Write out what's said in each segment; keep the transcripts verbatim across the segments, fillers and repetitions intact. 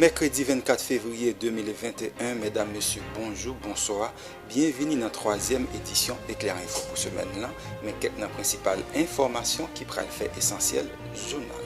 Mèkredi vennkat fevriye de mil venteyen, medam, mesye, bonjou, bonswa. Byenvini nan twazyèm edisyon Eklè Enfo pou semèn lan. Men kèk nan prensipal enfòmasyon ki pral fè esansyèl jounal.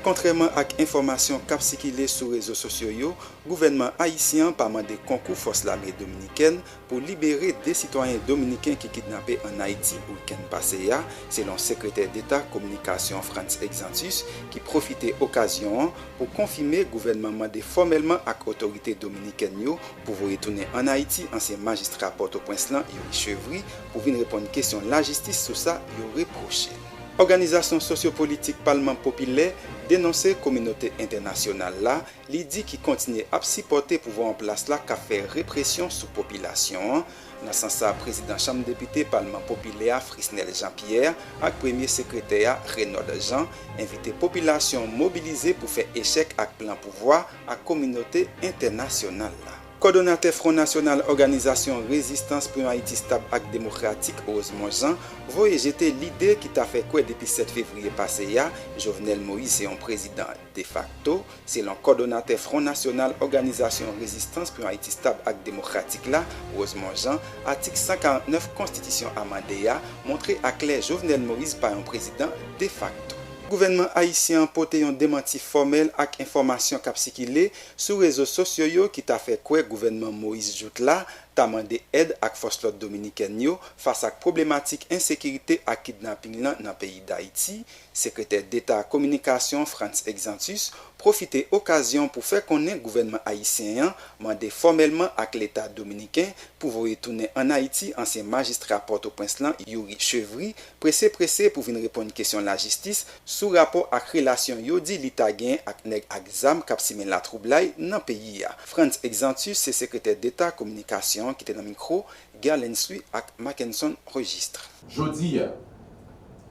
Kontrèman ak enfòmasyon k ap sikile sou rezo sosyo yo, gouvènman ayisyen an pa mande konkou fòs lame dominikèn pou libere de sitwayen dominiken ki kidnape ann Ayiti wikenn pase a, selon Sekretè Deta Kominikasyon Frantz Exantus, ki pwofite okazyon an pou konfime gouvènman mande fòmèlman ak otorite dominikèn yo pou voye tounen ann Ayiti ansyen majistra Pòtoprens lan, Youri Chevry, pou vin reponn kesyon lajistis sou sa yo repwoche l. Òganizasyon sosyopolitik Palman Popilè denonse kominote entènasyonal la, li di ki kontinye ap sipòte pouvwa an plas la k ap fè represyon sou popilasyon an. Nan sans sa, prezidan Chanm Depite Palman Popilè a, Frisnel Jean Pierre, ak premye sekretè a, Raynold Jean, envite popilasyon an mobilize pou fè echèk ak plan pouvwa ak kominote entènasyonal la. Kòdonatè Fwon Nasyonal Òganizasyon Rezistans pou yon Ayiti Stab ak Demokratik, Rosemond Jean, voye jete lide ki ta fè kwè depi sèt fevriye pase a, Jovenel Moïse se yon prezidan defakto. Selon kòdonatè Fwon Nasyonal Òganizasyon Rezistans pou yon Ayiti Stab ak Demokratik la, Rosemond Jean, atik san karant nèf konstitisyon amande a montre aklè Jovenel Moïse pa yon prezidan defakto. Gouvènman ayisyen an pote yon demanti fòmèl ak enfòmasyon k ap sikile sou rezo sosyo yo ki ta fè kwè gouvènman Moïse jout la ta mande èd ak fòs lòd dominikèn yo fas ak pwoblematik ensekirite ak kidnaping lan nan peyi Dayiti. Sekretè Deta Kominikasyon Frantz Exantus pwofite okazyon pou fè konnen gouvènman ayisyen an mande fòmèlman ak Leta dominiken pou voye tounen ann Ayiti ansyen majistra Pòtoprens lan, Youri Chevry, prese prese pou vin reponn kesyon lajistis sou rapò ak relasyon yo di li ta genyen ak nèg ak zam k ap simen latwoublay nan peyi a. Frantz Exantus se Sekretè Deta Kominikasyon an ki te nan mikwo Guerlens Louis ak Mackenson Registre. Jodi a,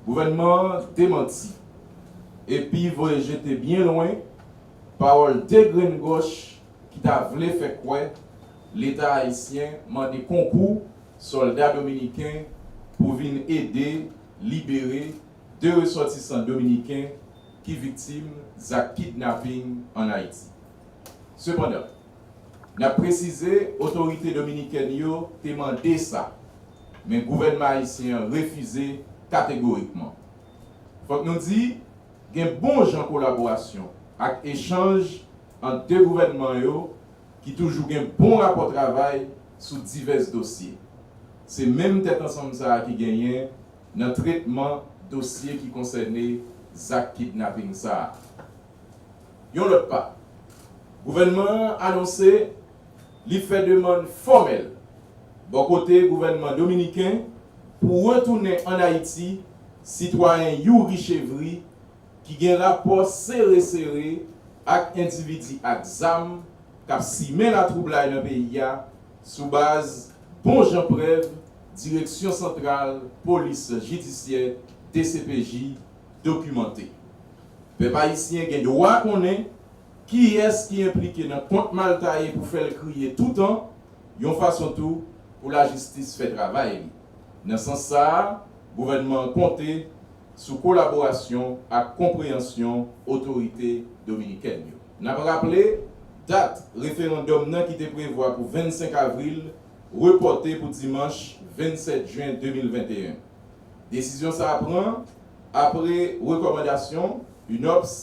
gouvènman an demanti epi voye jete byen lwen pawòl de grenn gòch ki ta vle fè kwè Leta ayisyen mande konkou sòlda dominiken pou vin ede libere de resòtisan dominiken ki viktim zak kidnaping ann Ayiti. Sepandan, n ap presize otorite dominikèn yo te mande sa, men gouvènman ayisyen an refize kategorikman. Fòk nou di, gen bon jan kolaborasyon ak echanj ant de gouvènman yo ki toujou gen bon rapò travay sou divès dosye. Se menm tèt ansanm sa a ki genyen nan tretman dosye ki konsène zak kidnaping sa a. Yon lòt pa, gouvènman an anonse li fè demann fòmèl bò kote gouvènman dominiken pou retounen ann Ayiti sitwayen Youri Chevry ki gen rapò sere sere ak endividi ak zam k ap simen latwoublay nan peyi a sou baz bon jan prèv Direksyon Santral Polis Jidisyè, D C P J, dokimante. Pèp ayisyen gen dwa konnen kiyès ki enplike nan kont mal taye pou fè l kriye toutan, yon fason tou pou lajistis fè travay li. Nan sans sa a, gouvènman an konte sou kolaborasyon ak konpreyansyon otorite dominikèn yo. N ap raple, dat referandòm nan ki te prevwa pou vennsenk avril repòte pou dimanch vennsèt jen de mil venteyen. Desizyon sa a pran apre rekòmandasyon UNOPS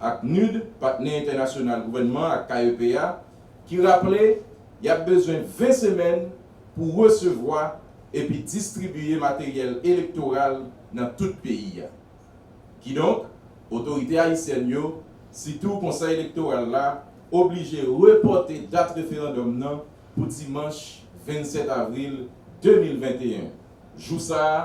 ak nud, patnè entènasyonal gouvènman ak K E P a, ki raple y ap bezwen ven semèn pou resevwa epi distribiye materyèl elektoral nan tout peyi a. Kidonk, otorite ayisyèn yo, sitou Konsèy Elektoral la, oblije repòte dat referandòm nan pou dimanch vennsèt avril de mil venteyen. Jou sa a,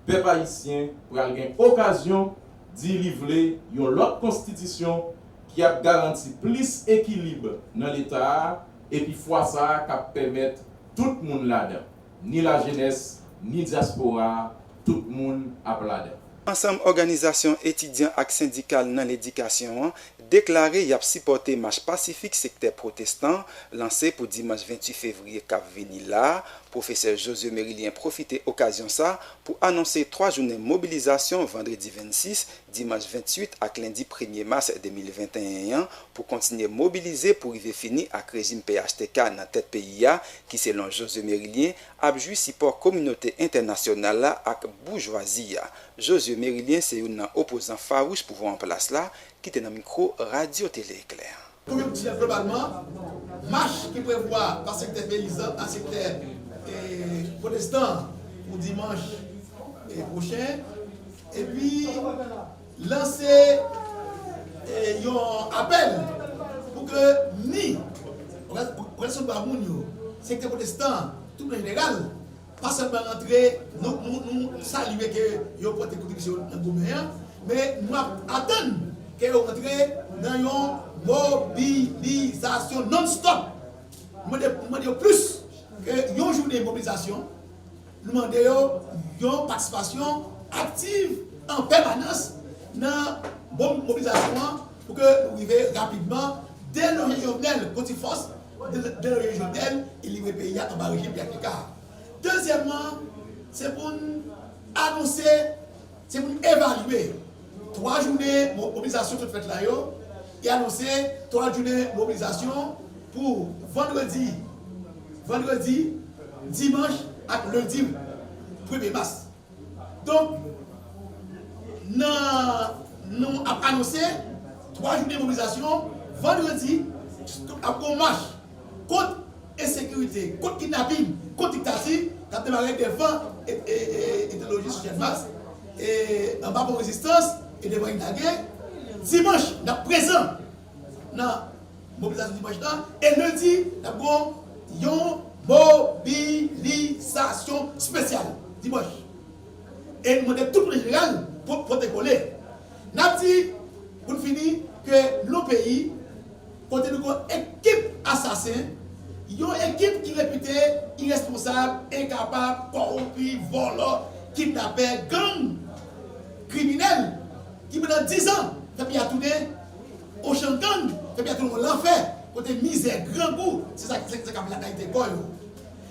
pèp ayisyen pral gen okazyon di li vle yon lòt konstitisyon ki ap garanti plis ekilib nan Leta a, epi fwa sa a k ap pèmèt tout moun ladan, ni lajenès, ni dyaspora a, tout moun ap ladan. Ansanm òganizasyon etidyan ak sendikal nan ledikasyon an deklare y ap sipòte mach pasifik sektè pwotestan lanse pou dimanch venntuit fevriye k ap vini la a Pwofesè Josué Mérilien pwofite okazyon sa pou anonse twa jounen mobilizasyon vandredi vennsis, dimanch venntuit ak lendi premye mas de mil venteyen an pou kontinye mobilize pou rive fini ak rejim P H T K nan tèt peyi a, ki selon Josué Mérilien ap jwi sipò kominote entènasyonal la ak boujwazi a. Josué Mérilien se youn nan opozan fawouch pouvwa an plas la ki te nan mikwo Radyo Tele Eklè. Konjonkti a globalman, mach ki prevwa pa sektè peyizan ak sektè, eh, pwotestan pou dimanch, eh, pwochen, epi lanse, eh, yon apèl pou ke ni òganizasyon dwa moun yo, sektè pwotestan, tout an jeneral, pa sèlman rantre, nou, nou, nou salye ke yo pote kontribisyon nan goumen an, men nou ap atann ke yo rantre nan yon mobilizasyon non-stop. Nou mande, nou mande yo plis ke yon jounen mobilizasyon. Nou mande yo yon patisipasyon aktiv an pèmanans nan mo-, mobilizasyon an pou ke nou rive rapidman deloje Jovenel, konti fòs, de-, deloje Jovenel e livre peyi a anba rejim P H T K. Dezyèmman, se pou n anonse, se pou n evalye twa jounen mo-, mobilizasyon tout fèt la yo, e anonse twa jounen mobilizasyon pou vandredi, vandredi, dimanch ak lendi premye mas. Donk, nan, nou ap anonse twa jounen mobilizasyon, vandredi, ap gon mach kont ensekirite, kont kidnapin, kont diktati, k ap demare devan e, e, e, etnoloji sou Channmas, e anba pon Rezistans, e devan Inage. Dimanch, n ap prezan nan mobilizasyon dimanch lan, e lendi, n ap gon yon mobilizasyon espesyal dimanch. E nou mande tout moun an jeneral pou pote kole. N ap di, pou n fini, ke nou peyi, kote nou gon ekip asasen, yon ekip ki repite iresponsab, enkapab, kòwonpi, vòlò, kidnapè, gang, kriminèl, ki pandan diz an fè peyi a tounen ochan gang, fè peyi a tounen yon lanfè, kote mizè, grangou, se sa, se sa k ap lakayte kò yo.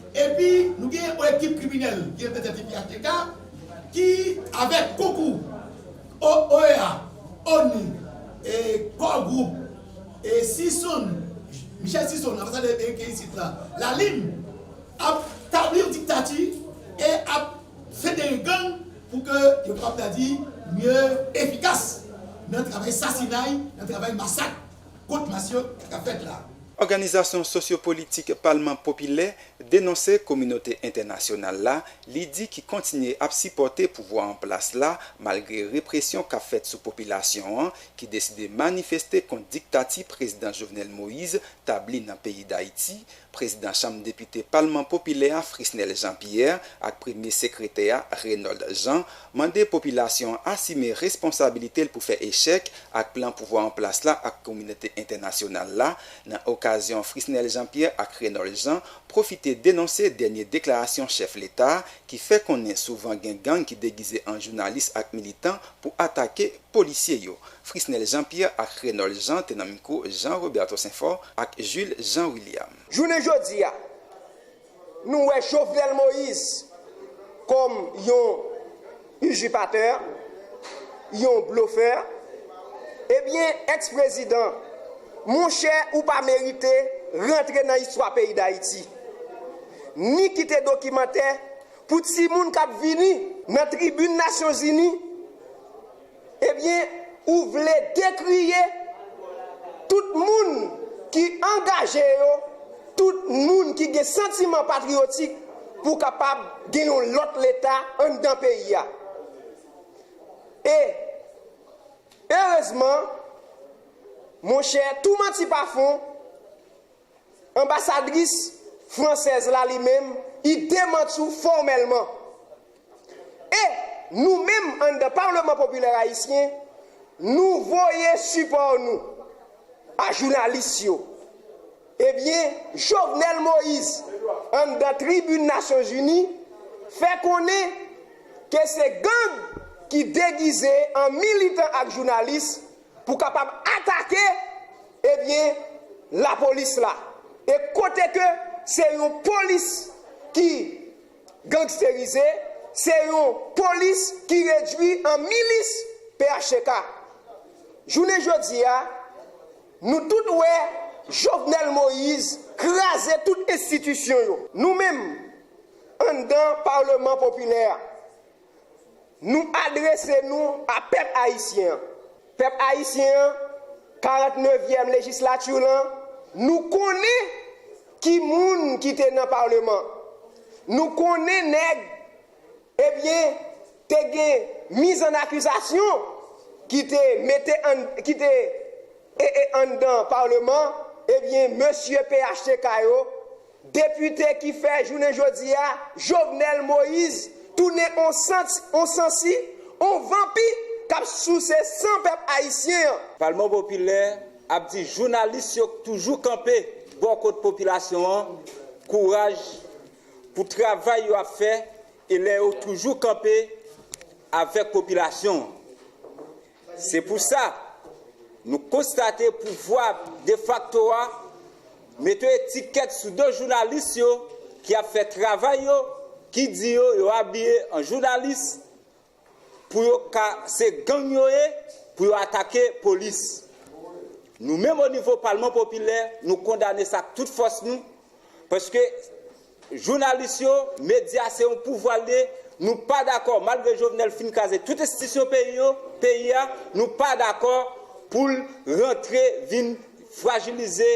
Epi, nou gen yon ekip kriminèl ki rete tèt epi P H T K, ki, avèk konkou O-, O E A, ONU, e Core Group, e Sison, Michel Sison, anbasadè ameriken isit la, Lalim, ap tabli yon diktati e ap federe gang pou ke yo kapab ta di mye efikas nan travay sasinay, nan travay masak kont mas yo k ap fèt la. Òganizasyon sosyopolitik Palman Popilè denonse kominote entènasyonal la, li di ki kontinye ap sipòte pouvwa an plas la malgre represyon k ap fèt sou popilasyon an ki deside manifeste kont diktati Prezidan Jovenel Moïse tabli nan peyi Dayiti. Prezidan Chanm Depite Palman Popilè a, Frisnel Jean Pierre, ak Premye Sekretè a, Raynold Jean, mande popilasyon an asime responsabilite l pou fè echèk ak plan pouvwa an plas la ak kominote entènasyonal la. Nan okazyon, Frisnel Jean Pierre ak Raynold Jean pwofite denonse dènye deklarasyon chèf Leta a ki fè konnen souvan gen gang ki degize an jounalis ak militan pou atake polisye yo. Frisnel Jean Pierre ak Raynold Jean te nan mikwo Jean Roberto Saint-Fort ak Jules Jean William. Jounen jodi a, nou wè Jovenel Moïse kòm yon izipatè, yon blofè. Ebyen, èks-prezidan, monchè, ou pa merite rantre nan istwa peyi Dayiti. Ni kite dokimantè pou timoun k ap vini nan tribin Nasyonzini, ebyen, ou vle dekriye tout moun ki angaje yo, tout moun ki gen santiman patriyotik pou kapab gen yon lòt Leta anndan peyi a. E, erezman, monchè, tou manti pa fon, anbasadris fransèz la, li menm, li demanti w fòmèlman. E nou menm, anndan Palman Popilè Ayisyen, nou voye sipò nou a jounalis yo. Ebyen, Jovenel Moïse, anndan tribin Nasyonzini, fè konnen ke se gang ki degize an militan ak jounalis pou kapab atake, ebyen, lapolis la. E kote ke se yon polis ki gangsterize, se yon polis ki redwi an milis P H T K. Jounen jodi a, nou tout wè Jovenel Moïse kraze tout enstitisyon yo. Nou menm, anndan Paleman Popilè a, nou adrese nou a pèp ayisyen an. Pèp ayisyen an, karant nevyèm lejislati lan, nou konnen ki moun ki te nan Paleman. Nou konnen nèg, ebyen, te gen miz an akizasyon ki te mete an, ki te e, e, anndan Paleman, ebyen, mesye P H T K yo, depite ki fè jounen jodi a, Jovenel Moïse, tounen on santi, on sansi, on vanpi k ap souse san pèp ayisyen an. Paleman Popilè ap di jounalis yo k toujou kanpe bò kot popilasyon an, kouraj pou travay yo ap fè e lè yo toujou kanpe avèk popilasyon an. Se pou sa, nou konstate pouvwa defakto a mete etikèt sou do jounalis yo ki ap fè travay yo, ki di yo yo abiye an jounalis pou yo ka, se gang yo ye, pou yo atake polis. Nou menm o nivo Paleman Popilè, nou kondane sa ak tout fòs nou, paske jounalis yo, medya se yon pouvwa l ye, nou pa dakò, malgre Jovenel fin kraze tout enstitisyon peyi yo, peyi a, nou pa dakò pou l rantre vin frajilize,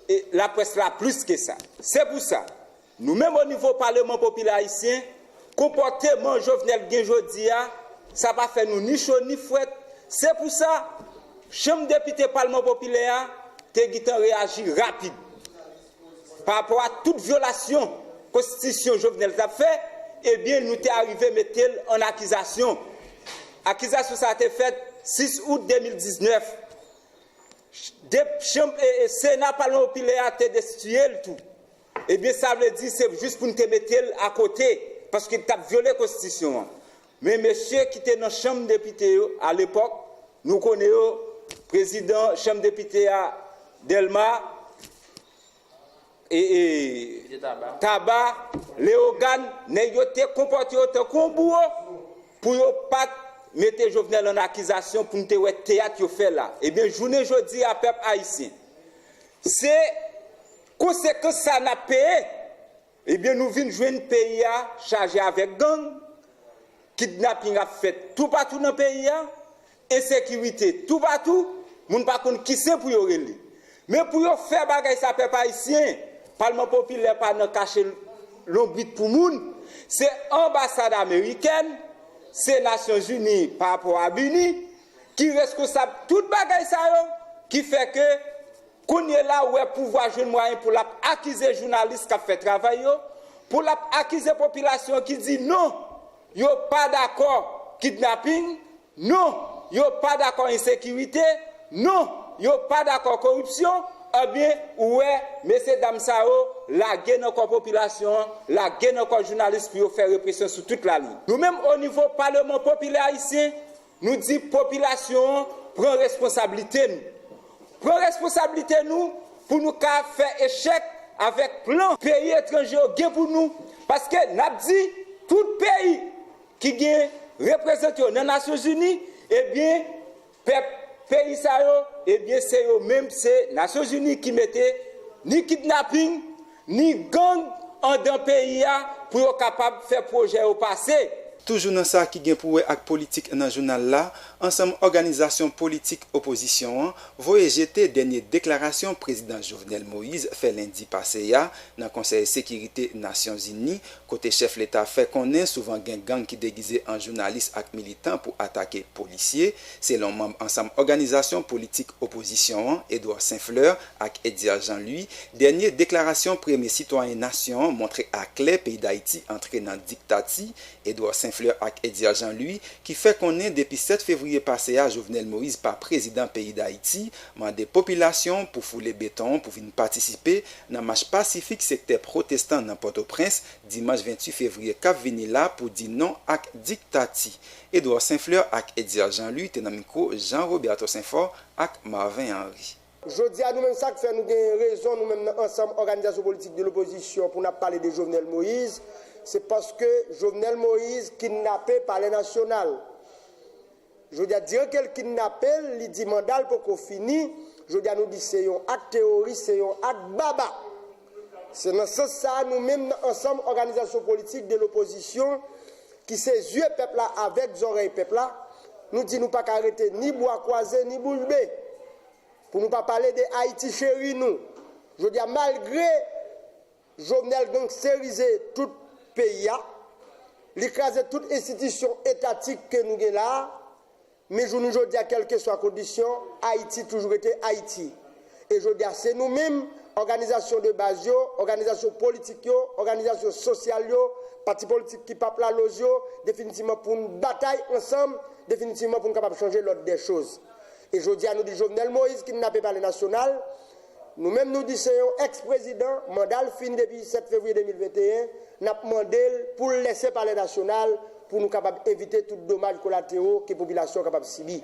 e, laprès la plis ke sa. Se pou sa, nou menm o nivo Paleman Popilè Ayisyen, konpòteman Jovenel gen jodi a, sa pa fè nou ni cho ni frèt. Se pou sa, Chanm Depite Paleman Popilè a te gentan reyaji rapid. Pa rapò a tout vyolasyon konstitisyon Jovenel t ap fè, ebyen, nou te arive mete l an akizasyon. Akizasyon sa a te fèt sis out de mil diznèf. De, chanm, e, e, Sena Paleman Popilè a te destiye l tou. Ebyen, sa vle di se jis pou n te mete l akote, paske l t ap vyole konstitisyon an. Men mesye ki te nan Chanm Depite yo alepòk, nou konnen yo, prezidan Chanm Depite a, Dèlma, e, e, Taba, Leyogàn, nèg yo te konpòte yo tankou yon bouro pou yo pa t mete Jovenel an akizasyon pou n te wè teyat yo fè la. Ebyen, jounen jodi a, pèp ayisyen, se konsekans sa n ap peye. Ebyen, nou vin jwenn peyi a chaje avèk gang, kidnaping ap fèt toupatou nan peyi a, ensekirite toupatou, moun pa konn ki sen pou yo rele. Men pou yo fè bagay sa, pèp ayisyen, Paleman Popilè pa nan kache lonbrit pou moun, se anbasad amerikèn, se Nasyonzini pa rapò a BINUH, ki reskonsab tout bagay sa yo, ki fè ke kounye la, ou wè pouvwa jwenn mwayen pou l ap akize jounalis k ap fè travay yo, pou l ap akize popilasyon ki di non, yo pa dakò kidnaping, non, yo pa dakò ensekirite, non, yo pa dakò koripsyon, ebyen, ou wè, mesye dam sa yo lage nan kò popilasyon an, lage nan kò jounalis pou yo fè represyon sou tout lalin. Nou menm, o nivo Paleman Popilè Ayisyen, nou di popilasyon an pran responsablite nou. Pran responsablite nou pou nou ka fè echèk avèk plan peyi etranje yo gen pou nou. Paske n ap di tout peyi ki gen reprezante yo nan Nasyonzini, ebyen, pèp peyi sa yo, ebyen, se yo menm, se Nasyonzini ki mete ni kidnaping, ni gang anndan peyi a pou yo kapab fè pwojè yo pase. Toujou nan sa ki gen pou wè ak politik nan jounal la, ansanm òganizasyon politik opozisyon an voye jete dènye deklarasyon prezidan Jovenel Moïse fè lendi pase a nan Konsèy Sekirite Nasyonzini, kote chèf leta fè konnen souvan gen gang ki degize an jounalis ak militan pou atake polisye. Selon manm ansanm òganizasyon politik opozisyon an, Edouard Saint-Fleur ak Edzer Jean-Louis, dènye deklarasyon premye sitwayen nasyon an montre aklè peyi Dayiti antre nan diktati. Edouard Saint-Fleur ak Edzer Jean-Louis, ki fè konnen depi sèt fevriye pase a, Jovenel Moïse pa prezidan peyi Dayiti, mande popilasyon an pou foule beton an pou vin patisipe nan mach pasifik sektè pwotestan nan Pòtoprens, dimanch venntuit fevriye k ap vini la, pou di non ak diktati. Edouard Saint-Fleur ak Edzer Jean-Louis te nan mikwo Jean Roberto Saint-Fort ak Marvin Henry. Jodi a, nou menm, sa k fè nou gen rezon, nou menm, nan ansanm òganizasyon politik de lopozisyon, pou n ap pale de Jovenel Moïse, se paske Jovenel Moïse kidnape Palè Nasyonal. Jodi a, diran ke l kidnape l, li di manda l poko fini. Jodi a, nou di se yon ak teworis, se yon ak baba. Se nan sans sa a, nou menm, nan ansanm òganizasyon politik de lopozisyon, ki se zye pèp la avèk zòrèy pèp la, nou di nou pa ka rete ni bwa kwaze ni bouch be. Pou nou pa pale de Ayiti cheri nou. Jodi a, malgre Jovenel gangsterize tout peyi a, li kraze tout enstitisyon etatik ke nou gen la a, men jounen jodi a, kèlkeswa kondisyon, Ayiti toujou rete Ayiti. E jodi a, se nou menm, òganizasyon de baz yo, òganizasyon politik yo, òganizasyon sosyal yo, pati politik ki p ap laloz yo, definitivman pou n batay ansanm, definitivman pou n kapab chanje lòd dè choz. E jodi a, nou di Jovenel Moïse kidnape Palè Nasyonal. Nou menm, nou di se yon èks prezidan, manda l fin depi sèt fevriye de mil venteyen, n ap mande l pou l lèse Palè Nasyonal pou nou kapab evite tout domaj kolatero ke popilasyon an kapab sibi.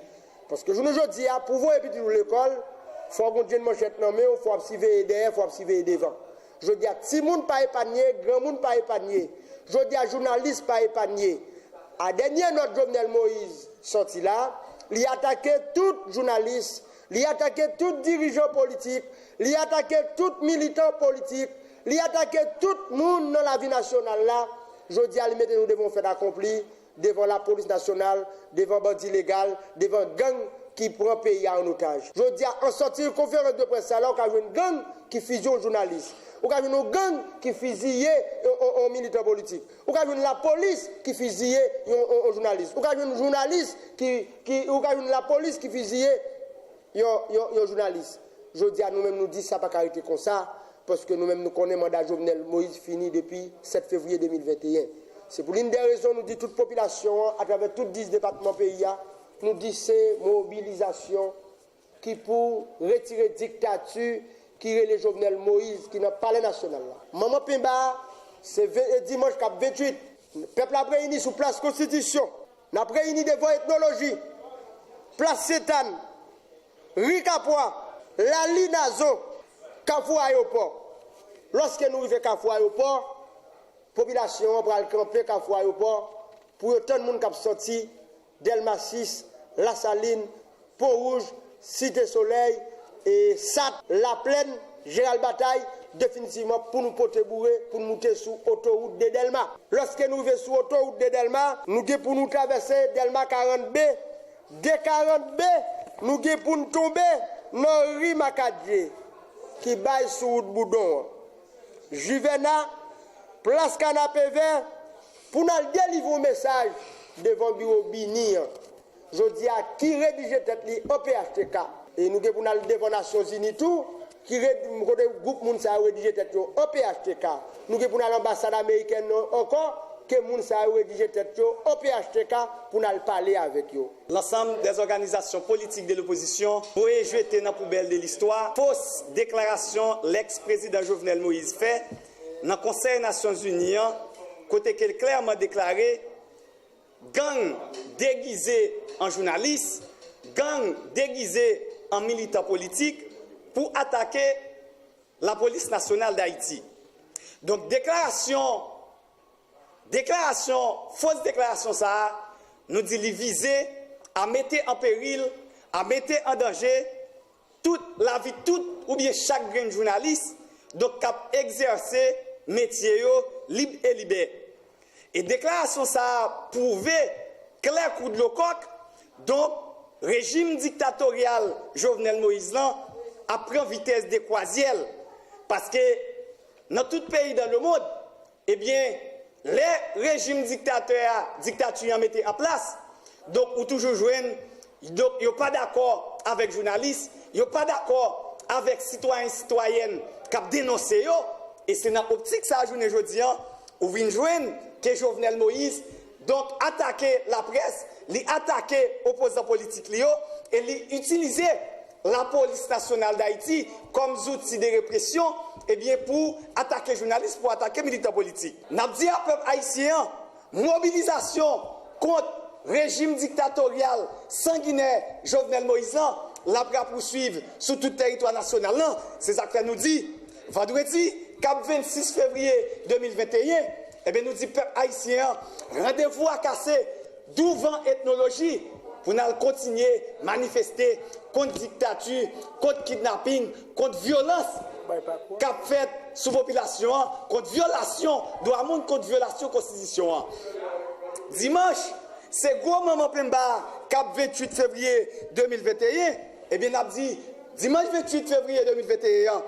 Paske jounen jodi a, pou voye pitit ou lekòl, fò w gen yon manchèt nan men w, fò w ap siveye dèyè, fò w ap siveye devan. Jodi a, timoun pa epanye, granmoun pa epanye. Jodi a, jounalis pa epanye. A dènye nòt Jovenel Moïse sòti la, li atake tout jounalis, li atake tout dirijan politik, li atake tout militan politik, li atake tout moun nan lavi nasyonal la. Jodi a, li mete nou devan yon fèt akonpli, devan lapolis nasyonal, devan bandi legal, devan gang ki pran peyi a an otaj. Jodi a, an sòti konferans de près sa la, ou ka jwenn gang ki fiziye yon jounalis. Ou ka jwenn yon gang ki fiziye yon, yon, yon militan politik. Ou ka jwenn lapolis ki fiziye yon, yon, yon jounalis. Ou ka jwenn jounalis ki, ki, ou ka jwenn lapolis ki fiziye yon, yon, yon jounalis. Jodi a, nou menm, nou di sa pa ka rete konsa, paske nou menm, nou konnen manda Jovenel Moïse fini depi sèt fevriye de mil venteyen. Se pou l'une des raisons nou di tout popilasyon an, atravè tout dis depatman peyi a, nou di se mobilizasyon ki pou retire diktati ki rele Jovenel Moïse ki nan Palè Nasyonal la. Manman penba a, se ven-, e dimanch k ap venntuit. Pèp la ap reyini sou plas Konstitisyon. N ap reyini devan Etnoloji, plas Sentàn, ri Kapwa, lali Nazon, Kafou Ayewopò. Lòske nou rive Kafou Ayewopò, popilasyon an pral kanpe Kafou Ayewopò pou yo tann moun k ap sòti Dèlma sis, Lasalin, Pon Wouj, Site Solèy, e Sat, Laplèn, Jeneral Batay, definitivman pou nou pote boure, pou n moute sou otowout de Dèlma. Lòske nou rive sou otowout de Dèlma, nou gen pou nou travèse Dèlma karant B, de karant B, nou gen pou n tonbe nan ri Makadye, ki bay sou wout Boudon an. Jivèna, plas Kanapevè, pou n al delivre yon mesaj devan biwo BINUH an. Jodi a, ki redije tèt li an P H T K. E nou gen pou n al devan Nasyonzini tou, ki re-, kote gwoup moun sa yo redije tèt yo an P H T K. Nou gen pou n al anbasad amerikèn nan ankò, ke moun sa yo redije tèt yo an P H T K pou n al pale avèk yo. L'ensemble des organisations politiques de l'opposition voye jete nan poubèl de listwa fos deklarasyon lèks prezidan Jovenel Moïse fè nan Konsèy Nasyonzini an, kote ke l klèman deklare gang degize an jounalis, gang degize an militan politik pou atake Lapolis Nasyonal d Ayiti. Donk, deklarasyon, deklarasyon, fos deklarasyon sa a, nou di li vize a mete an peril, a mete an danje tout lavi tout oubyen chak grenn jounalis, donk, k ap egzèse metye yo lib e libè. E deklarasyon sa a pwouve klè kou dlo kòk, donk, rejim diktatoryal Jovenel Moïse lan ap pran vitès de kwazyè l. Paske nan tout peyi dans le monde, ebyen, lè rejim diktatè a, diktati an mete an plas, donk, ou toujou jwenn, donk, yo pa dakò avèk jounalis, yo pa dakò avèk sitwayen, sitwayèn k ap denonse yo, e se nan optik sa a, jounen jodi an, ou vin jwenn ke Jovenel Moïse, donk, atake laprès, li atake opozan politik li yo, e li itilize Lapolis Nasyonal d Ayiti kòm zouti de represyon, ebyen, pou atake jounalis, pou atake militan politik. N ap di a pèp ayisyen an, mobilizasyon kont rejim diktatoryal, sanginè Jovenel Moïse lan l ap rapousuiv sou tout tèritwa nasyonal lan. Se sa k fè nou di, vandredi k ap vennsis fevriye de mil venteyen, ebyen, nou di pèp ayisyen an randevou a kase douvan Etnoloji pou n al kontinye manifeste kont diktati, kont kidnaping, kont vyolans k ap fèt sou popilasyon an, kont vyolasyon dwa moun, kont vyolasyon konstitisyon an. Dimanch, se gwo manman penba k ap venntuit fevriye de mil venteyen, ebyen, n ap di, dimanch venntuit fevriye de mil venteyen an,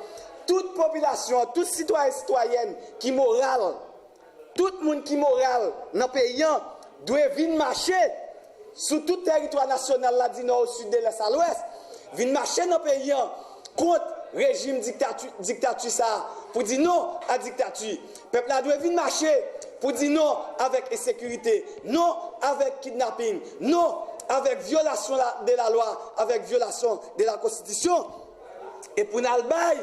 tout popilasyon an, tout sitwayen, sitwayèn ki moral, tout moun ki moral nan peyi an dwe vin mache sou tout tèritwa nasyonal la, di nò o sid, de lès a lwès, vin mache nan peyi an kont rejim diktati, diktati sa a, pou di non a diktati. Pèp la dwe vin mache pou di non avèk ensekirite, non avèk kidnaping, non avèk vyolasyon la, de la lwa, avèk vyolasyon de la konstitisyon. E pou n al bay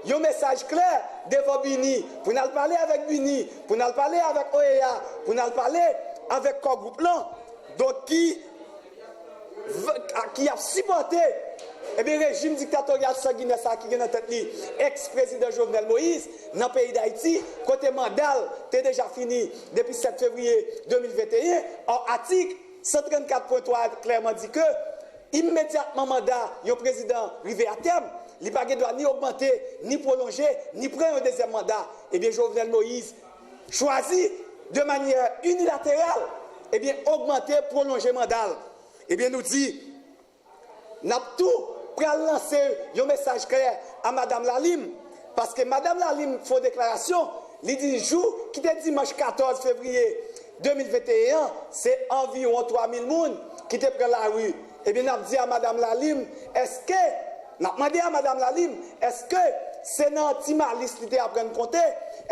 yon mesaj klè devan BINUH, pou n al pale avèk BINUH, pou n al pale avèk O E A, pou n al pale avèk Core Group lan, donk ki, ki ap sipòte, ebyen, rejim diktatoryal sanginè sa a ki gen nan tèt li eks prezidan Jovenel Moïse nan peyi Dayiti, kote manda l te deja fini depi sèt fevriye de mil venteyen, an atik san trannkat pwen twa klèman di ke imedyatman manda yon prezidan rive a tèm, li pa gen dwa ni ogmante, ni pwolonje, ni pran yon dezyèm manda. Ebyen, Jovenel Moïse chwazi de manyè inilateral, ebyen, ogmante, pwolonje manda l. Ebyen, nou di, n ap tou pral lanse yon mesaj klè a Madam Lalim, paske Madam Lalim fè yon deklarasyon, li di jou ki te dimanch katòz fevriye de mil venteyen an, se anviwon twa mil moun ki te pran lari. Ebyen, n ap di a Madam Lalim, èske, n ap mande a Madam Lalim, èske se nan Ti Malis li te aprann konte?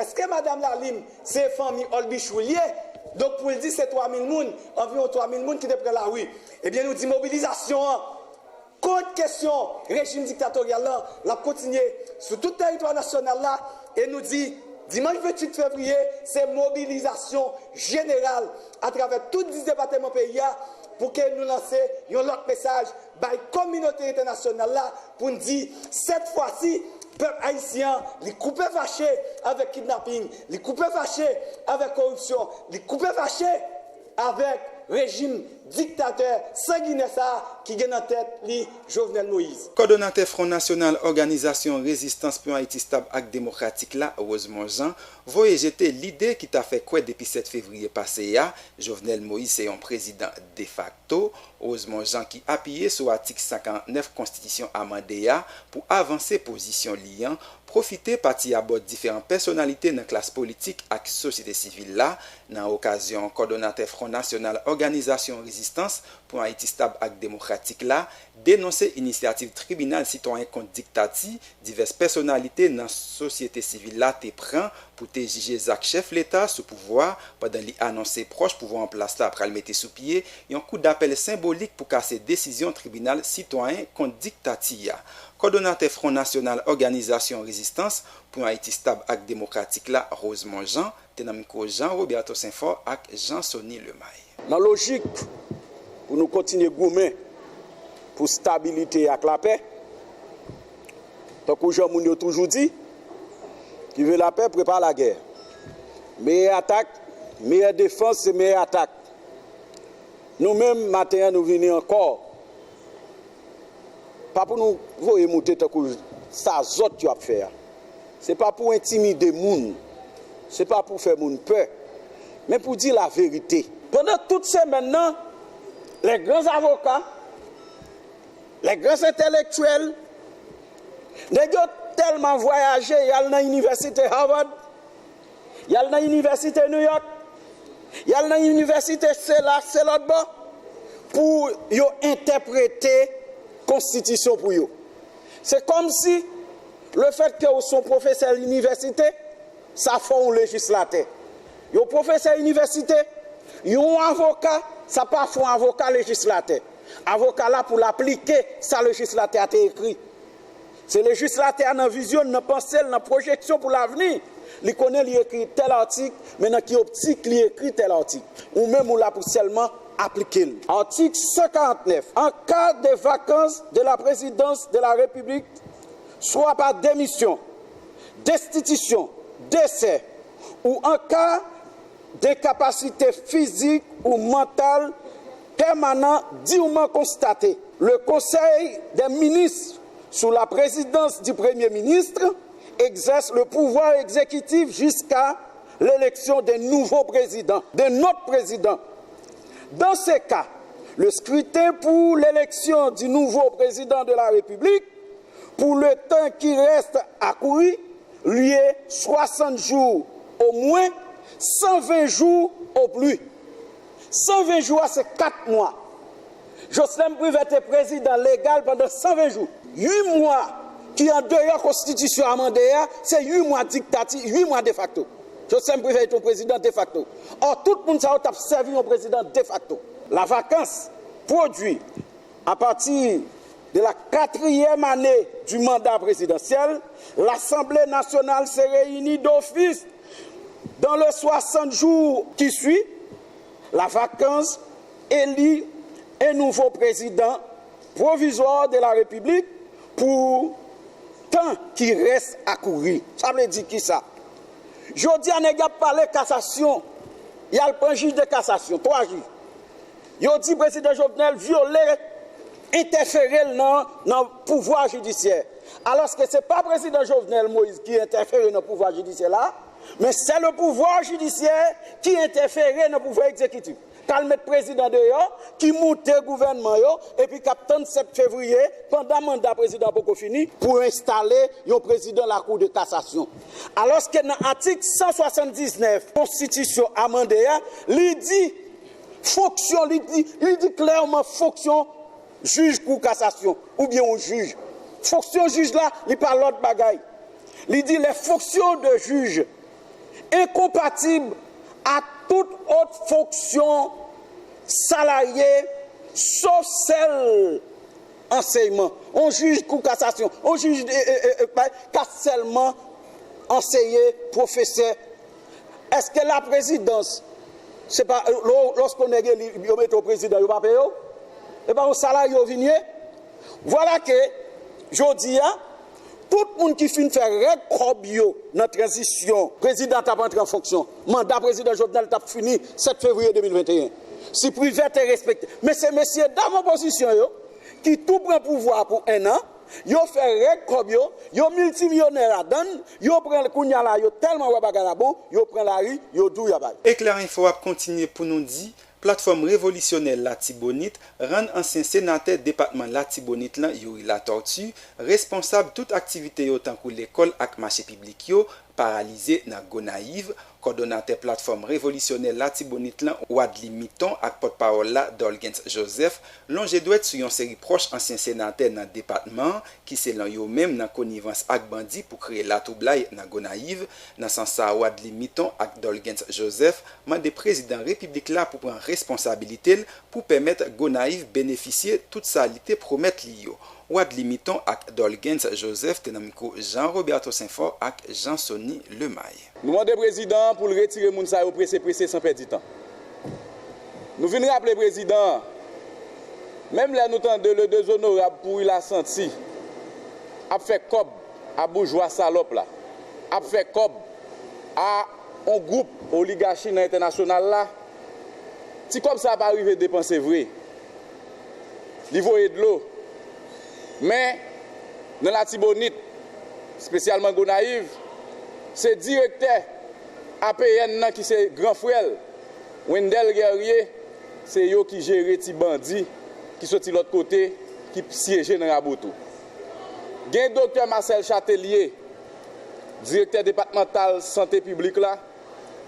Èske Madam Lalim se fanmi Olbichou li ye? Donk, pou l di se twa mil moun, anviwon twa mil moun ki te pran lari. Ebyen, nou di mobilizasyon an kont kesyon rejim diktatoryal lan, l ap kontinye sou tout tèritwa nasyonal la, e nou di, dimanch venntuit fevriye, se mobilizasyon jeneral atravè tout dis depatman peyi a pou ke nou lanse yon lòt mesaj bay kominote entènasyonal la pou n di, sèt fwa si, pèp ayisyen an, li koupe fache avèk kidnaping, li koupe fache avèk koripsyon, li koupe fache avèk rejim diktatè sanginè sa a ki gen nan tèt li Jovenel Moïse. Kòdonatè Fwon Nasyonal Òganizasyon Rezistans pou yon Ayiti Stab ak Demokratik la, Rosemond Jean, voye jete lide ki ta fè kwè depi sèt fevriye pase a, Jovenel Moïse se yon prezidan defakto. Rosemond Jean, ki apiye sou atik san karant nèf konstitisyon amande a pou avanse pozisyon li an, pwofite pati a bò diferan pèsonalite nan klas politik ak sosyete sivil la. Nan okazyon, kòdonatè Fwon Nasyonal Òganizasyon Rezistans pou yon Ayiti Stab ak Demokratik la denonse inisyativ tribinal sitwayen kont diktati divès pèsonalite nan sosyete sivil la te pran pou te jije zak chèf Leta sou pouvwa, pandan li anonse pwòch pouvwa an plas la pral mete sou pye yon koudapèl senbolik pou kase desizyon tribinal sitwayen kont diktati a. Kòdonatè Fwon Nasyonal Òganizasyon Rezistans pou yon Ayiti Stab ak Demokratik la, Rosemond Jean, te nan mikwo Jean Roberto Saint-Fort ak Jean Sony Lemay. Nan lojik pou nou kontinye goumen pou stabilite ak lapè, tankou jan moun yo toujou di, qui veut la paix prépare la guerre. Meyè atak, meyè defans se meyè atak. Nou menm, maten an, nou vini ankò. Pa pou nou voye moute tankou sa zòt yo ap fè a. Se pa pou entimide moun. Se pa pou fè moun pè. Men pou di laverite. Pandan tout semèn nan, les grands avocats, les grands intellectuels, nèg yo tèlman vwayaje, y al nan inivèsite Harvard, y al nan inivèsite New York, y al nan inivèsite sela, se lòt bò, pou yo entèprete konstitisyon pou yo. Se kòmsi lefètke ou se yon pwofesè inivèsite, sa fè w yon lejislatè. Yon pwofesè inivèsite, yon avoka, sa pa fè yon avoka lejislatè. Avoka la pou l aplike sa lejislatè a te ekri. Se lejislatè a nan vizyon l, nan panse l, nan pwojeksyon pou lavni. Li konnen li ekri tèl atik, men nan ki optik li ekri tèl atik. Ou menm ou la pou sèlman aplike l. Article cent quarante-neuf. En cas de vacance de la présidence de la République, soit par démission, destitution, décès, ou en cas d'incapacité physique ou mentale permanente dûment constatée, le Conseil des ministres, sous la présidence du Premier ministre, exerce le pouvoir exécutif jusqu'à l'élection d'un nouveau président, d'un autre président. Dans ces cas, le scrutin pour l'élection du nouveau président de la République, pour le temps qui reste à courir, lieu soixante jours au moins, cent vingt jours au plus. Cent vingt jou a se kat mwa. Joslèn Privè te prezidan legal pandan cent vingt jou. Uit mwa ki andeyò konstitisyon amande a, se uit mwa diktati, uit mwa defakto. Joslèn Privè te yon prezidan defakto. Ò, tout moun sa yo t ap sèvi yon prezidan defakto. La vacance produit à partir de la quatrième année du mandat présidentiel, l'Assemblée nationale se réunit d'office dans les soixante jours qui suivent la vacance, élit un nouveau président provisoire de la République pour temps qui reste à courir. Sa vle di kisa? Jodi a, nèg y ap pale kasasyon, y al pran jij de kasasyon, twa jij. Yo di prezidan Jovenel vyole, entèfere l nan, nan pouvwa jidisyè. Alòske se pa prezidan Jovenel Moïse ki entèfere nan pouvwa jidisyè la, men se le pouvoir judiciaire ki entèfere nan pouvwa egzekitif. K al met prezidan deyò, ki moute gouvènman yo, epi k ap tann sèt fevriye, pandan manda prezidan an poko fini, pou enstale yon prezidan Lakou de Kasasyon. Alòske nan atik san swasanndiznèf konstitisyon amande a, li di fonksyon, li di, li di klèman fonksyon jij kou kasasyon oubyen yon jij. Fonksyon jij la, li pa lòt bagay. Li di les fonctions de juge incompatibles à toute autre fonction salariée sauf celle enseignant. On jij kou kasasyon, on jij e, e, e, e, ka sèlman anseye, pwofesè. Èske laprezidans, se pa, lò-, lòske yon nèg eli, yo mete w prezidan, yo pa peye w? E pa yon salarye w vin ye? Vwala ke, jodi a, tout moun ki fin fè règ kòb yo nan tranzisyon, prezidan t ap antre an fonksyon. Manda prezidan Jovenel t ap fini sèt fevriye de mil venteyen. Si Privè te respekte. Men se mesye dam opozisyon yo ki tou pran pouvwa a pou enn an, yo fè règ kòb yo, yo miltimilyonè ladann, yo pran kounye a la, yo tèlman wè bagay la bon, yo pran lari, yo di w y a bay. Eklè Enfo ap kontinye pou nou di, Platfòm Revolisyonè Latibonit rann ansyen senatè depatman Latibonit lan, Youri Latortue, responsab tout aktivite yo tankou lekòl ak mache piblik yo paralize nan Gonayiv. Kòdonatè Platfòm Revolisyonè Latibonit lan, Wadly Miton, ak pòtpawòl la, Dolgens Joseph, lonje dwèt sou yon seri pwòch ansyen senatè nan depatman an, ki selon yo menm nan konivans ak bandi pou kreye latwoublay nan Gonayiv. Nan sans sa, Wadly Miton ak Dolgens Joseph mande prezidan repiblik la pou pran responsabilite l pou pèmèt Gonayiv benefisye tout sa li te pwomèt li yo. Wadly Miton ak Dolgens Joseph te nan mikwo Jean Roberto Sainfort ak Jean Sony Lemay. Nou mande prezidan an pou l retire moun sa yo prese prese san pèdi tan. Nou vin raple prezidan an, menm lè nou tande le dezonorab Pourri Lasanti ap fè kòb a boujwa salòp la, ap fè kòb a on gwoup oligachi nan entènasyonal la, ti kòb sa a pa rive depanse vre. Li voye dlo. Men, nan Latibonit, espesyalman Gonayiv, se direktè A P N nan ki se gran frè l, Wendel Guerrier, se yo ki jere ti bandi ki soti lòt kote, ki syeje nan Raboto. Gen doktè Marcel Chatelier, direktè depatmantal sante piblik la,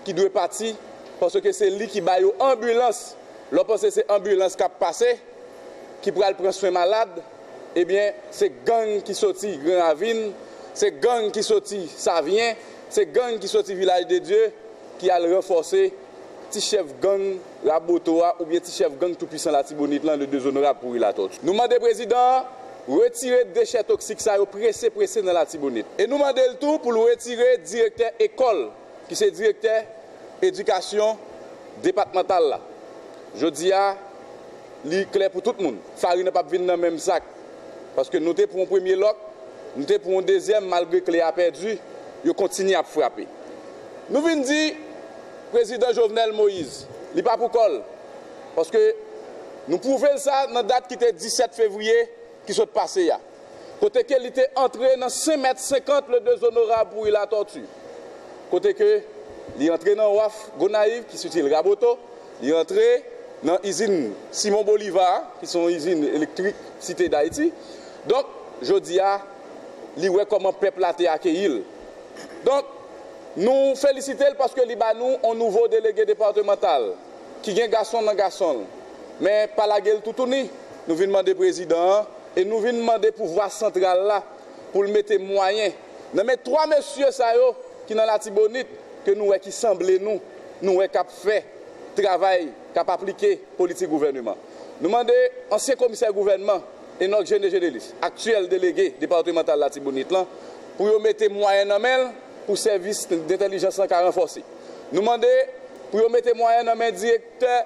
ki dwe pati, paske se li ki ba yo anbilans. Lè w panse se anbilans k ap pase, ki pral pran swen malad, ebyen, se gang ki soti Gran Ravin, se gang ki soti Savyen, se gang ki soti Vilaj de Dye, ki al ranfòse ti chèf gang Raboto a, oubyen ti chèf gang toupwisan Latibonit lan, le dezonorab Pourri Latortue. Nou mande prezidan an retire dechè toksik sa yo prese prese nan Latibonit. E nou mande l tou pou l retire direktè ekòl, ki se direktè edikasyon depatmantal la. Jodi a, li klè pou tout moun. Farin nan p ap vin nan menm sak. Paske nou te pran yon premye lòk, nou te pran yon dezyèm, malgre kle a pèdi, yo kontinye ap frape. Nou vin di, Prezidan Jovenel Moïse, li pa pou kò l. Paske nou pwouve l sa nan dat ki te disèt fevriye ki sot pase a. Kote ke li te antre nan senk mèt senkant le dezonora Bouyi Latòti. Kote ke li antre nan waf Gonayiv ki sou til Raboto, li antre nan izin Simon Bolivar ki se yon izin elektrik Site Dayiti. Donk, jodi a, li wè kòman pèp la te akeyi l. Donk, nou felisite l paske li ba nou yon nouvo delege depatmantal ki gen gason nan gason l. Men pa lage l toutouni. Nou vin mande prezidan an e nou vin mande pouvwa santral la pou l mete mwayen nan men twa mesye sa yo ki nan Latibonit ke nou wè ki sanble nou, nou wè k ap fè travay, k ap aplike politik gouvèneman. Nou mande ansyen komisè gouvènman Enock Gene Genelis, aktyèl delege depatmantal Latibonit lan, pou yo mete mwayen nan men l pou sèvis dentèlijans lan ka ranfòse. Nou mande pou yo mete mwayen nan men direktè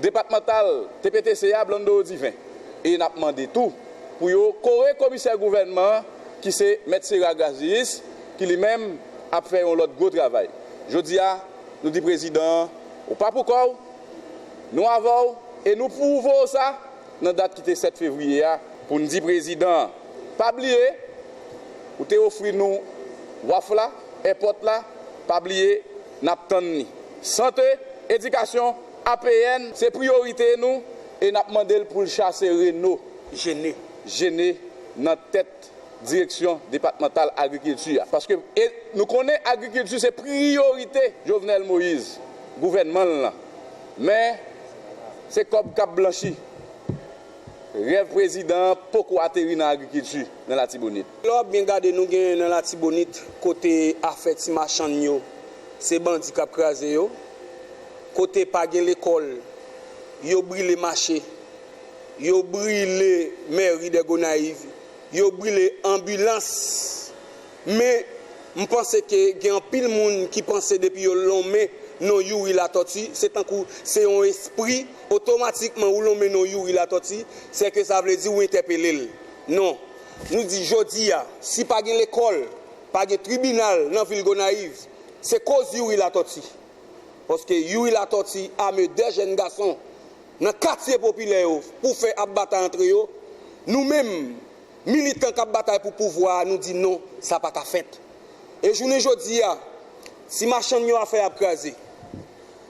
depatmantal T P T C a, Blando Diven. E n ap mande tou pou yo kore komisè gouvènman an, ki se Mèt Sera Grazius, ki li menm ap fè yon lòt gwo travay. Jodi a, nou di prezidan an, ou pa pou kò w, nou avè w, e nou pwouve w sa nan dat ki te sèt fevriye a, pou n di prezidan an, pa bliye, ou te ofri nou waf la, èpòt la, pa bliye, n ap tann li. Sante, edikasyon, A P N, se priyorite nou, e n ap mande l pou l chase Reno Gene, Gene nan tèt direksyon depatmantal agrikilti a. Paske, e, nou konnen agrikilti se priyorite Jovenel Moïse, gouvènman l lan. Men, se kòb k ap blanchi. Rèv prezidan an poko ateri nan agrikilti nan Latibonit. Lè w ap byen gade, nou gen nan Latibonit kote afè ti machann yo, se bandi k ap kraze yo. Kote pa gen lekòl, yo brile mache, yo brile mèri dè Gonayiv, yo brile anbilans. Men, m panse ke gen anpil moun ki panse depi yo lonmen non Youri Latòti, se tankou se yon espri, otomatikman ou lonmen non Youri Latòti, se ke sa vle di ou entèpele l. Non. Nou di jodi a, si pa gen lekòl, pa gen tribinal nan vil Gonayiv, se koz Youri Latòti. Paske Youri Latòti ame de jèn gason nan katye popilè yo pou fè ap batay antre yo. Nou menm, militan k ap batay pou pouvwa a, nou di non, sa pa ka fèt. E jounen jodi a, ti machann yo afè ap kraze.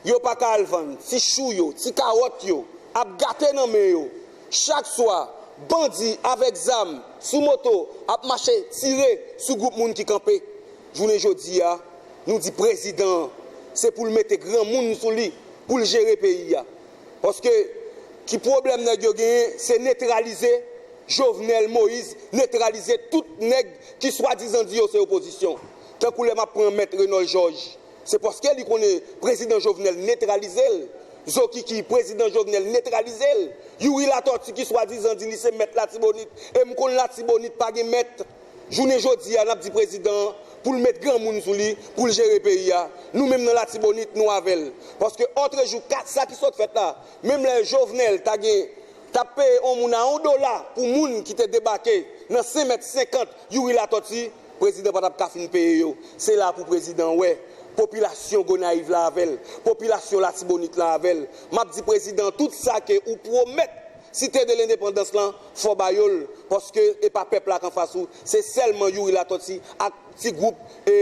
Yo pa ka al vann ti chou yo, ti kawòt yo, ap gate nan men yo. Chak swa, bandi avèk zam, sou moto, ap mache tire sou gwoup moun ki kanpe. Jounen jodi a, nou di prezidan an, se pou l mete granmoun sou li, pou l jere peyi a. Paske, ki pwoblèm nèg yo genyen, se netralize Jovenel Moïse, netralize tout nèg ki swadizan di yo se opozisyon. Tankou lè m ap pran mèt Renold Georges, se paske li konnen prezidan Jovenel netralize l. Zokiki, prezidan Jovenel netralize l. Youri Latòti ki swadizan di li se mèt Latibonit, e m konn Latibonit pa gen mèt. Jounen jodi a, n ap di prezidan an pou l met granmoun sou li, pou l jere peyi a. Nou menm nan Latibonit, nou avè l. Paske òtrejou, ka, sa ki sot fèt la, menm lè Jovenel ta gen, t ap peye yon moun a yon dola pou moun ki te debake nan senk mèt senkant Youri Latòti, prezidan pa t ap ka fin peye yo. Se la pou prezidan an wè. Popilasyon Gonayiv la avè l. Popilasyon Latibonit la avè l. M ap di prezidan an tout sa ke ou pwomèt Site de Lendepandans lan, fò ba yo l, paske e pa pèp la k anfas ou, se sèlman Youri Latòti ak ti gwoup, e,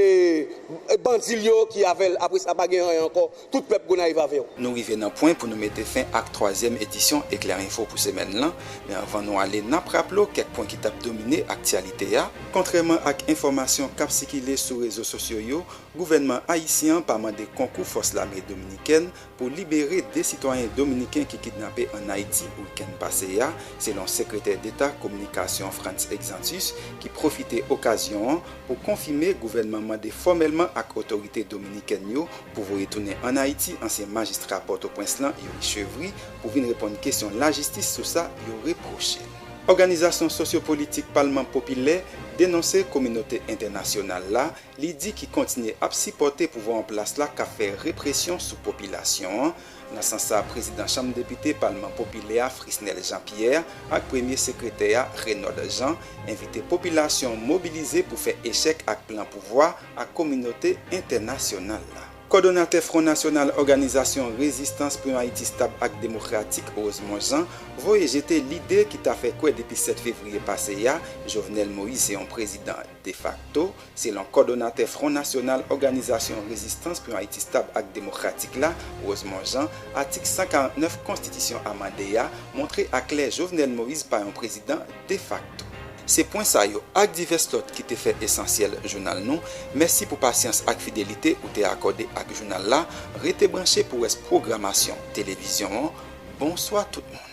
e bandi l yo ki avè l. Apre sa, pa gen anyen ankò. Tout pèp Gonayiv avè w. Nou rive nan pwen pou nou mete fen ak twazyèm edisyon Eklè Enfo pou semèn lan, men anvan nou ale, n ap raple w kèk pwen ki t ap domine aktyalite a. Kontrèman ak enfòmasyon k ap sikile sou rezo sosyo yo, gouvènman ayisyen an pa mande konkou fòs lame dominikèn pou libere de sitwayen dominiken ki kidnape ann Ayiti wikenn pase a, selon Sekretè Deta Kominikasyon Frantz Exantus, ki pwofite okazyon an pou konfime gouvènman mande fòmèlman ak otorite dominikèn yo pou voye tounen ann Ayiti ansyen majistra Pòtoprens lan, Youri Chevry, pou vin reponn kesyon lajistis sou sa yo repwoche l. Òganizasyon sosyopolitik Palman Popilè, denonse kominote entènasyonal la, li di ki kontinye ap sipòte pouvwa an plas la k ap fè represyon sou popilasyon an. Nan sans sa, prezidan Chanm Depite Palman Popilè a, Frisnel Jean Pierre, ak premye sekretè a, Raynaud Jean, envite popilasyon an mobilize pou fè echèk ak plan pouvwa ak kominote entènasyonal la. Kòdonatè Fwon Nasyonal Òganizasyon Rezistans pou yon Ayiti Stab ak Demokratik, Rosemond Jean, voye jete lide ki ta fè kwè depi sèt fevriye pase a, Jovenel Moïse se yon prezidan defakto. Selon kòdonatè Fwon Nasyonal Òganizasyon Rezistans pou yon Ayiti Stab ak Demokratik la, Rosemond Jean, atik san karant nèf konstitisyon amande a montre aklè Jovenel Moïse pa yon prezidan defakto. Se pwen sa yo ak divès lòt ki te fè esansyèl jounal nou. Mèsi pou pasyans ak fidelite ou te akòde ak jounal la. Rete branche pou rès pwogramasyon televizyon an. Bonswa tout moun.